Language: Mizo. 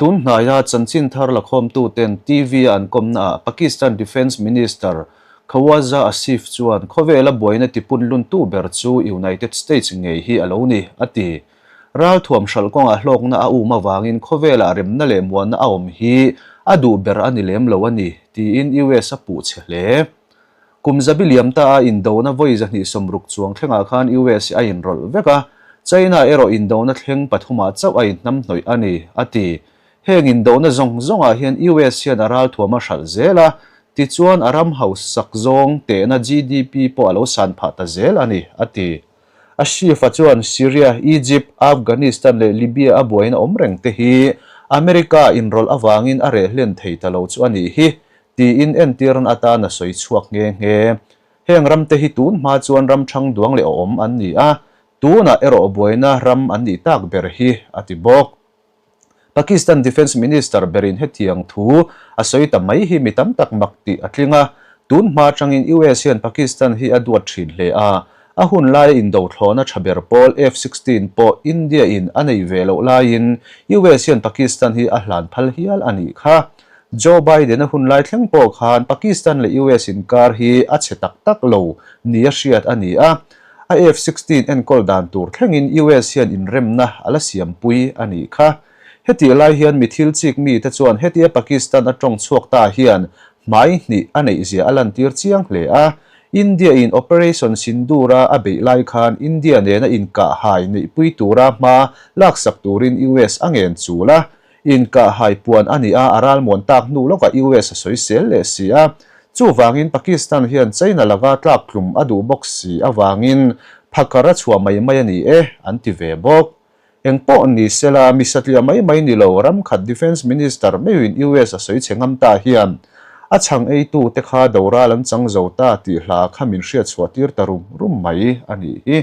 Tun hnaia chanchin thar lakhawmtuten TV-a an kawmnaah Pakistan Defence Minister Khawaja Asif chuan khawvela buaina tipunluntu ber chu United States ngei hi a lo ni, a ti. Ralthuam hralh kawngah hlawkna a um avangin khawvelah remna leh muanna a awm hi a duh ber a ni lem lo a ni, tiin US a puh chhe hle. Kum zabi liam ta a indona vawi 260 chuang thlengah khan US hi a inrawlh vek a, China erawh indona thleng pathumah chauh a inhnamhnawih a ni, a ti. Heng indona zawng zawngah hian US hian a ralthuam a hralh zel a, tichuan a ram hausak zawng tehna GDP pawh a lo san phah ta zel a ni, a ti. Ashifa chuan Syria, Egypt, Afghanistan leh Libya a buaina awm reng te hi America inrawlh avangin a reh hlen thei ta lo chu a nih hi, Tiin entirna atan a sawi chhuak nghe nghe. Heng ramte hi tun hma chuan ram ṭhang duang leh awm an ni a, tunah erawh buaina ram an nih tak ber hi, a ti bawk. Pakistan Defence Minister berin hetiang thu a sawi ta mai hi mi tam tak mak tih a tling a, tun hma aṭangin US hian Pakistan hi a duat ṭhin hle a, a hun laia indothlawhna ṭha ber pawl F-sixteen pawh India-in a nei ve loh laiin US hian Pakistan hi a hlan phal hial a nih kha. Joe Biden-a hun lai thleng pawh khan Pakistan leh US inkar hi a chhe tak tak lo nia hriat a ni a, a F-sixteen enkawl dan tur thlengin US hian inremna a la siampui a nih kha. Hetih lai hian mi thil chik mite chuan hetia Pakistan a tawng chhuak ta hian hmai hnih a neihzia a lantir chiang hle a, India-in Operation Sindoor-a a beih lai khan India nena inkahhai neihpui tura hma laksak turin US a ngen chul a, Inkah hai puan a ni a, a ralmuan tak hnu lawkah US a sawi sel leh si a. Chuvangin Pakistan hian China laka tlak tlum a duh bawk si avangin phakar a chhuah mai mai a ni e, an ti ve bawk. Engpawh ni sela, mi satliah mai mai ni lo, ram khat Defence Minister meuhin US a sawi chhe ngam ta hian a chhang eitute kha doral an chang zo ta tih hla kha min hriatchhuah tir ta rum rum mai a nih hi.